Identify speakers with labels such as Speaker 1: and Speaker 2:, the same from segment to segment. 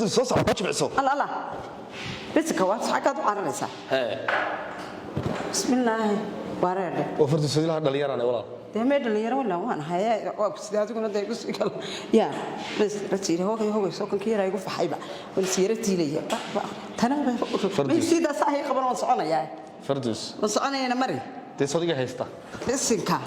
Speaker 1: Soo soco, ma jimicso.
Speaker 2: Alla alla, bisinka, waad xaggaad u cararaysaa.
Speaker 1: Hee.
Speaker 2: Bismillaahi, wareerdhe.
Speaker 1: Oo Farduus, ilaha dhalinyaraan walaal.
Speaker 2: Dee mee dhalinyaro walaa waan haye, waa sida adiguna dee igu sii galo yaa bas ratiira, hogay hogay, soo kankii yaraa igu faxayba waan siira tiilaya tana.
Speaker 1: Farduus.
Speaker 2: Sidaas ahay qaban, waan soconayaa.
Speaker 1: Farduus.
Speaker 2: Waan soconayana, mari.
Speaker 1: Dee sodiga haysta.
Speaker 2: Bisinka.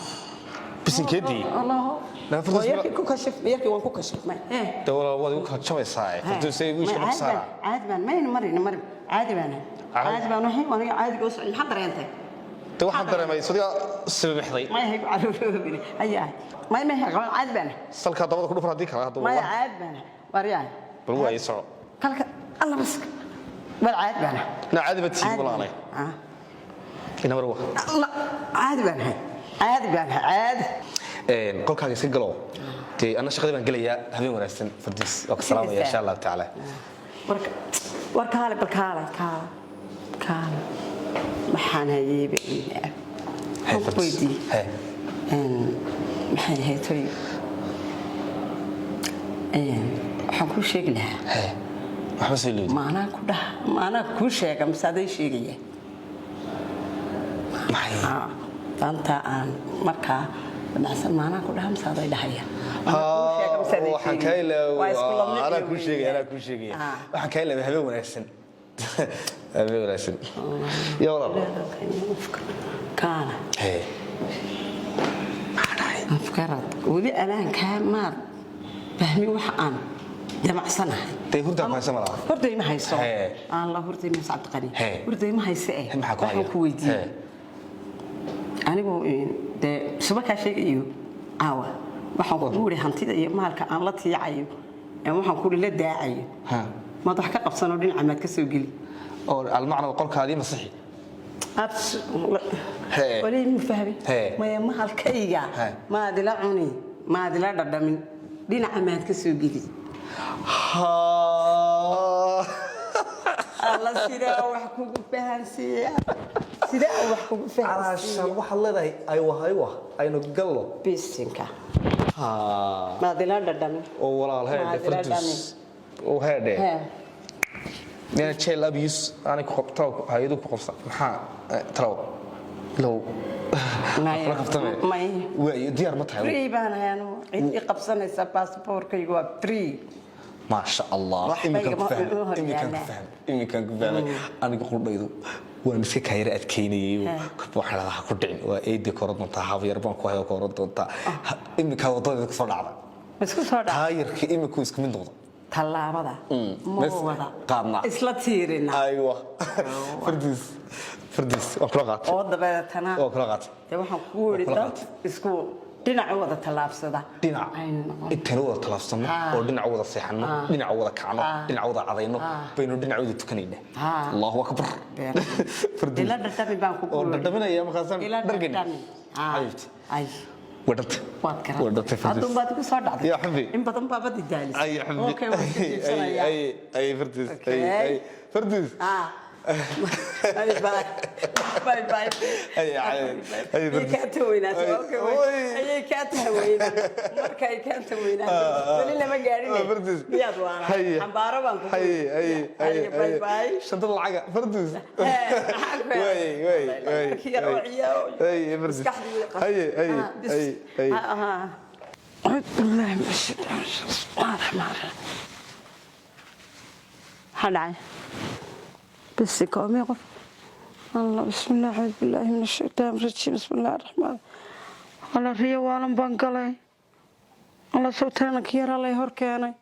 Speaker 1: Bisinkeedii.
Speaker 2: Allahu.
Speaker 1: Naa Farduus.
Speaker 2: Waa yarkii ku kashif, yarkii waan ku kashifmay.
Speaker 1: Dee walaal, waad igu kala jabaysaa. Farduus, ay wiishka ma saara.
Speaker 2: Caadi baan mayna marina marin, caadi baan ahay.
Speaker 1: Caadi.
Speaker 2: Caadi baan ahay, aniga caadiga u socon. Maxaad dareentay?
Speaker 1: Dee waxaan dareemay sodiga sibibixday.
Speaker 2: May hay ku caruuroobin ayaa may may qaban, caadi baan ahay.
Speaker 1: Salkaa dabada ku dhufan haddii kale hadda.
Speaker 2: Maya.
Speaker 1: Wallah.
Speaker 2: Caadi baan ahay, waaryahay.
Speaker 1: Bal waa ii soco.
Speaker 2: Kalka alla bas, bal caadi baan ahay.
Speaker 1: Na caadi ba tihiin.
Speaker 2: Caadi baan
Speaker 1: walaalay.
Speaker 2: ahay. Ah.
Speaker 1: Ina mar wa.
Speaker 2: Alla, caadi baan ahay, caadi baan ahay, caadi.
Speaker 1: Qolkaaga iska galo. Dee anna shaqadii baan gelayaa. Habeen wanaagsan, Farduus, waa ka salaamaya insha Allahu tacaala.
Speaker 2: Warka war, kaale, bal kaale, kaale, kaale, maxaan hayeyba?
Speaker 1: Hee.
Speaker 2: Waxaan ku
Speaker 1: Farduus.
Speaker 2: weydiiyey.
Speaker 1: Hee.
Speaker 2: Maxay ahayd toy? Waxaan kuu sheegi lahaa.
Speaker 1: Hee, waxba soo ilowday.
Speaker 2: Maanaa ku dhaha, maanaa kuu sheega mise aday sheegaya?
Speaker 1: Maxay?
Speaker 2: Ah, daanta aan markaa damacsan, maanaa ku dhaha mise aday dhahaya? Maanaa kuu sheega mise aday
Speaker 1: Waxaan kaa
Speaker 2: sheegaya?
Speaker 1: ilaaway.
Speaker 2: Waa isku lamid.
Speaker 1: Anaa kuu sheegaya, anaa kuu sheegaya.
Speaker 2: Ah.
Speaker 1: Waxaan kaa ilaaway. Habeen wanaagsan, habeen wanaagsan ya walaal.
Speaker 2: Kaana.
Speaker 1: Hee, maxaa dhacay?
Speaker 2: Afkarad weli alaankaa maad fahmin waxa aan damacsanahay.
Speaker 1: Dee hurdaa ku haysa malaha.
Speaker 2: Hurday ma hayso.
Speaker 1: Hee.
Speaker 2: Aan la hurday ma hayso, Cabdiqani.
Speaker 1: Hee.
Speaker 2: Hurday ma hayse eh.
Speaker 1: Maxaa ku haya?
Speaker 2: Waxaan ku weydiiyey.
Speaker 1: Hee.
Speaker 2: Anigu dee suba kaa sheegayo caawa, waxaan kugu idhi hantida iyo maalka aan la tiicayo ee waxaan ku idhi la daacayo.
Speaker 1: Ha.
Speaker 2: Maad wax ka qabsanoo dhinaca maad ka soo geli?
Speaker 1: Oo almacna qolkaadii masixi. Hee.
Speaker 2: Wali ma fahmin.
Speaker 1: Hee.
Speaker 2: Maya, maalkayga
Speaker 1: Hee.
Speaker 2: maad ila cuni, maad ila dhadhamin, dhinaca maad ka soo geli?
Speaker 1: Ha.
Speaker 2: Alla, sidaa wax kugu fahansiiya, sidaa wax kugu
Speaker 1: calaashan
Speaker 2: fahansiiya.
Speaker 1: Waxaad leedahay aywa aywa, aynu gallo.
Speaker 2: Bisinka.
Speaker 1: Ha.
Speaker 2: Maad ila dhadhamin.
Speaker 1: Oo walaal, heedhe.
Speaker 2: Maad ila
Speaker 1: Farduus, oo heedhe.
Speaker 2: Hee.
Speaker 1: Mina jail abuse aanay ku qabto, hay'adu ku qabsan, maxaa talow ilow?
Speaker 2: Maya.
Speaker 1: Kula kaftame.
Speaker 2: Maya.
Speaker 1: Waayo, diyaar ma tahay?
Speaker 2: Free baan ahay anigu, cid i qabsanaysa, baasaboorkaygu waa free.
Speaker 1: Maasha Allah.
Speaker 2: Waxba
Speaker 1: Iminkaan ku
Speaker 2: igama
Speaker 1: fahmay.
Speaker 2: hor
Speaker 1: Iminkaan ku
Speaker 2: yaallaa.
Speaker 1: fahmay, iminkaan ku fahmay. Aniga qudhaydu waan iska kaayara adkeynayay. Kolba waxaan dhahaa, ha ku dhicin, waa eedi koran doontaa, habyar baan ku hayo, koran doontaa. Iminkaa wadadeeda kusoo dhacda.
Speaker 2: Ma isku soo dhac.
Speaker 1: Taayirka iminku isku mid noqda.
Speaker 2: Tallaabada ma
Speaker 1: Bes,
Speaker 2: wada
Speaker 1: qaadnaa.
Speaker 2: Isla tiirina.
Speaker 1: Aywa Fardiis, Fardiis, waan kula qaatay.
Speaker 2: Oo dabeetana
Speaker 1: Waan kula qaatay.
Speaker 2: Dee waxaan kugu
Speaker 1: Waa
Speaker 2: idhi
Speaker 1: kula
Speaker 2: dad
Speaker 1: qaatay.
Speaker 2: isku dhinac u wada tallaabsada
Speaker 1: Dhinac
Speaker 2: aynu noqon.
Speaker 1: Intaynu wada tallaabsano oo dhinac wada seexanno, dhinac wada kacno, dhinac wada cadayno, baynu dhinac wada tukanaynaa. Allahu akbar.
Speaker 2: Been.
Speaker 1: Fardiis.
Speaker 2: Ila dhadhami baan kugu
Speaker 1: Oo
Speaker 2: idhi.
Speaker 1: Dhadhaminaya markaasaan
Speaker 2: Ila
Speaker 1: dhargani.
Speaker 2: dhadhami.
Speaker 1: Xabiibti.
Speaker 2: Ay.
Speaker 1: Wadhanta.
Speaker 2: Waad garan.
Speaker 1: Wadhantay, Fardiis.
Speaker 2: Hadduun baad igu soo dhacday.
Speaker 1: Ya xubbi.
Speaker 2: In badan baaba didaalis.
Speaker 1: Ay xubbi.
Speaker 2: Okay, waan ka jiibsanayaa.
Speaker 1: Ay ay Fardiis, ay.
Speaker 2: Okay.
Speaker 1: Ay Fardiis.
Speaker 2: Ah. Bye bye. Bye bye.
Speaker 1: Ay, ay, ay,
Speaker 2: Way kaa taweynaato.
Speaker 1: Ay,
Speaker 2: Okay,
Speaker 1: oy.
Speaker 2: ayay kaa taweynaato. Markay kaa taweynaato. Weli lama gaadhin.
Speaker 1: Fardiis.
Speaker 2: Miyaad waana?
Speaker 1: Haye.
Speaker 2: Xambaaro baan kugu.
Speaker 1: Haye, haye, haye.
Speaker 2: Haye, bye bye.
Speaker 1: Shantada lacaga, Fardiis.
Speaker 2: Maxaa ku
Speaker 1: Way, way, way.
Speaker 2: Markii yar oo ciyaaro.
Speaker 1: Haye, Fardiis.
Speaker 2: Maskaxdii way
Speaker 1: Haye, haye,
Speaker 2: Ah, bis.
Speaker 1: haye, haye.
Speaker 2: Ah, ah. أعوذ بالله من الشيطان الرجيم. بسم الله الرحمن الرحيم. Maxaa dhacay? Bisi koomee qof. Allah, bismillah, acuudu billahi min ashaytaan rajiim, bismillahi raxmaan. Alla, riyo waalan baan galay. Alla, sawtaananka yaraa lay hor keenay.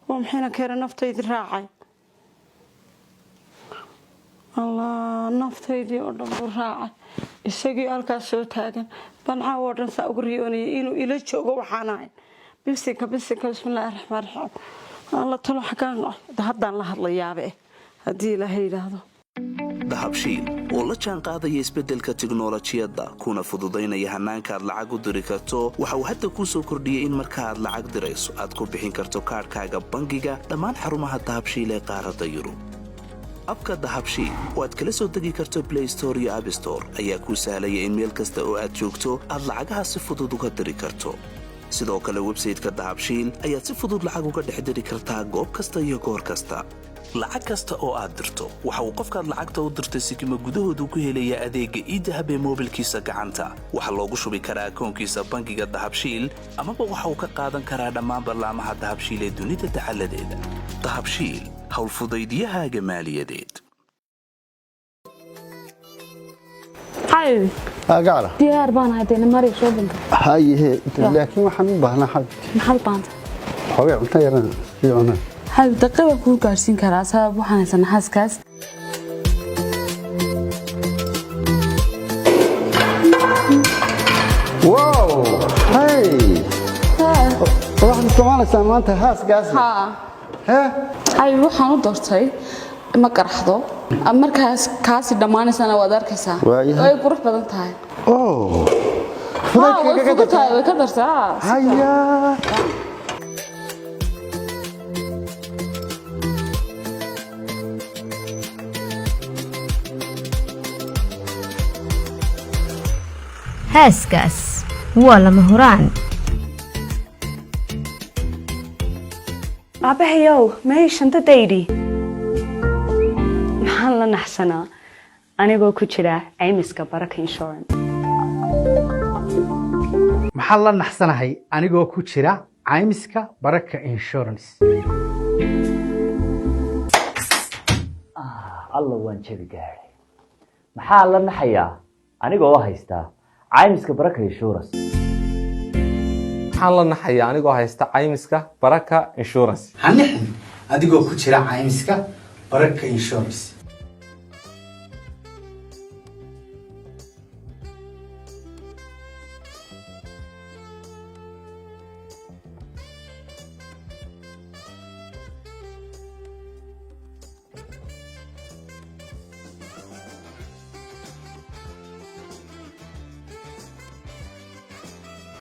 Speaker 2: Waa maxayna keenay? Naftaydii raacay. Allah, naftaydii oo dhan buu raacay. Isagii halkaas soo taagan baan caawa oo dhan saa ugu riyoonayay inuu ila joogo waxaan ahayn. Bisinka, bisinka, bismillaahi raxmaan raxiim. Alla, talo xaggaan haddaan la hadlayaaba eh haddii Ilaahay yidhaahdo.
Speaker 3: Dahabshiil oo la jaan qaadaya isbeddelka tiknolojiyadda kuna fududaynaya hannaanka aad lacag u diri karto, waxa uu hadda kuu soo kordhiyey in marka aad lacag dirayso aad ku bixin karto kaadhkaaga bangiga dhammaan xarumaha Dahabshiil ee qaaradda Yurub. Abka Dahabshiil oo aad kala soo degi karto Play Store iyo App Store ayaa kuu sahlaya in meel kasta oo aad joogto aad lacagaha si fudud uga diri karto. Sidoo kale website-ka Dahabshiil ayaad si fudud lacag uga dhex diri kartaa goob kasta iyo goor kasta. Lacag kasta oo aad dirto, waxa uu qofkaad lacagta u dirtay sikima gudahoodu ku helayaa adeegga iDahab ee moobilkiisa gacanta. Waxaa loogu shubi karaa akoonkiisa bangiga Dahabshiil, amaba waxa uu ka qaadan karaa dhammaan ballaamaha Dahabshiil ee dunida dacaladeeda. Dahabshiil, howlfudaydiyahaaga maaliyadeed.
Speaker 4: Xabibi.
Speaker 5: Gacala.
Speaker 4: Diyaar baan ahay, dee mari shopping.
Speaker 5: Hayehe, laakiin waxaan u baahnaa, xabibti.
Speaker 4: Maxaad u baahantay?
Speaker 5: Xoogay cunto yarana ii cunaan.
Speaker 4: Xabib, daqiiq baan kuu gaarsiin karaa, sabab waxaan haysanaa xaaskaas.
Speaker 5: Wow, hey, waxaad isticmaalaysaa maanta haaskaas?
Speaker 4: Haa.
Speaker 5: Hee?
Speaker 4: Xabib, waxaan u doortay ma qaraxdo markaas kaasi dhammaanaysana waad arkaysaa.
Speaker 5: Waayahay.
Speaker 4: Way qurux badan tahay.
Speaker 5: Oh.
Speaker 4: Haa, way
Speaker 5: fudaydka kaga
Speaker 4: fudud tahay.
Speaker 5: dartaa.
Speaker 4: Way ka dartaa.
Speaker 5: Haya.
Speaker 6: Haaskaas waa lama huraan.
Speaker 7: Aabbahayow, may shantadaydii? Maxaan la naxsanaa anigoo ku jira caymiska Baraka Insurance?
Speaker 8: Maxaan la naxsanahay anigoo ku jira caymiska Baraka Insurance?
Speaker 9: Alla, waan jabi gaadhay. Maxaa la naxayaa anigoo haystaa caymiska Baraka Insurance?
Speaker 10: Maxaan la naxayaa anigoo haysta caymiska Baraka Insurance?
Speaker 8: Ha nixin adigoo ku jira caymiska Baraka Insurance.